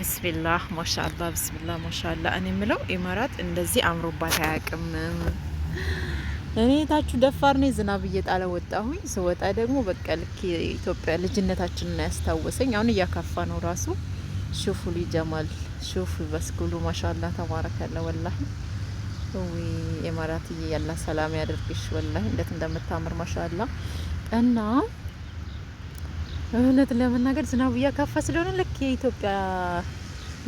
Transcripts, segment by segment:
ብስሚላህ ማሻአላ፣ ብስሚላህ ማሻአላ። እኔ የምለው ኢማራት እንደዚህ አምሮባት አያውቅም። እኔ ታችሁ ደፋር ነኝ። ዝናብ እየጣለ ወጣሁኝ። ስወጣ ደግሞ በቃ ልክ የኢትዮጵያ ልጅነታችንን ያስታወሰኝ። አሁን እያካፋ ነው ራሱ። شوفوا لي جمال شوفوا بس قولوا ማሻአላ ተባረከላ። ወላሂ ወይ ኢማራትዬ፣ ያላ ሰላም ያደርግሽ። ወላሂ እንዴት እንደምታምር ማሻአላ። እና እውነት ለመናገር ዝናቡ እያካፋ ስለሆነ ልክ የኢትዮጵያ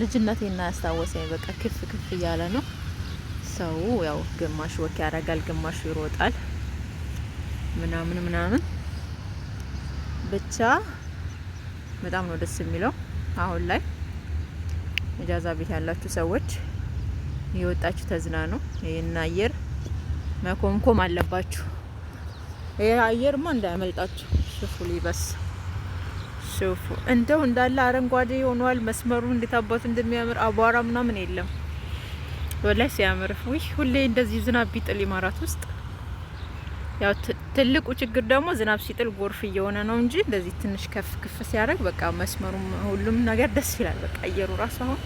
ልጅነቴና ያስታወሰኝ። በቃ ክፍ ክፍ እያለ ነው ሰው፣ ያው ግማሹ walk ያደርጋል፣ ግማሹ ይሮጣል ምናምን ምናምን። ብቻ በጣም ነው ደስ የሚለው። አሁን ላይ ኢጃዛ ቤት ያላችሁ ሰዎች እየወጣችሁ ተዝናኑ። ይህን አየር መኮምኮም አለባችሁ። ይህ አየርማ እንዳያመልጣችሁ። شوفوا لي بس شوفوا እንደው እንዳለ አረንጓዴ ሆኗል። መስመሩ እንዴት አባቱ እንደሚያምር፣ አቧራ ምናምን የለም። ወላሂ ሲያምር። ውይ ሁሌ እንደዚህ ዝናብ ቢጥል ኢማራት ውስጥ። ያው ትልቁ ችግር ደግሞ ዝናብ ሲጥል ጎርፍ እየሆነ ነው እንጂ እንደዚህ ትንሽ ከፍ ክፍ ሲያደርግ በቃ መስመሩም ሁሉም ነገር ደስ ይላል። በቃ አየሩ ራሱ፣ አሁን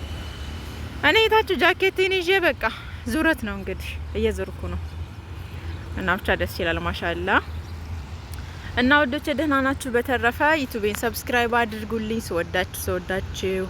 እኔ የታችሁ ጃኬቴን ይዤ በቃ ዙረት ነው እንግዲህ፣ እየዞርኩ ነው እና ብቻ ደስ ይላል። ማሻላ። እና ወዶቼ ደህና ናችሁ? በተረፈ ዩቱቤን subscribe አድርጉልኝ። ስወዳችሁ ስወዳችሁ።